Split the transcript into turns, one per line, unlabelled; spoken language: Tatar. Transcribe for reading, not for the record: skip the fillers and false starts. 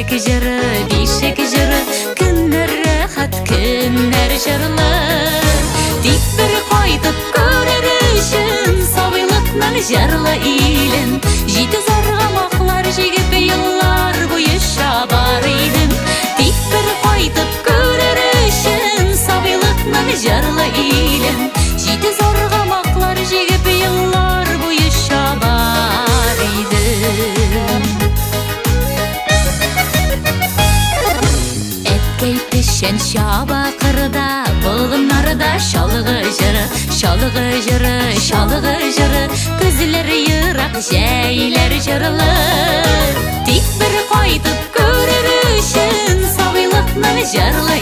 Бишек җыры, бишек җыры, көннәр рәхәт, көннәр җырлы. Тик бер кайтып күрер өчен сабыйлыкның җырлы илен, җитез аргамаклар җигеп еллар буе чабар идем. Тик бер кайтып күрер өчен сабыйлыкның җырлы илен, җитез аргамаклар җигеп еллар буе чабар идем. Әткәй печән чаба кырда, болыннарда чалгы җыры, чалгы җыры, чалгы җыры, көзләр ерак, җәйләр җырлы. Тик бер кайтып күрер өчен сабыйлыкның җырлы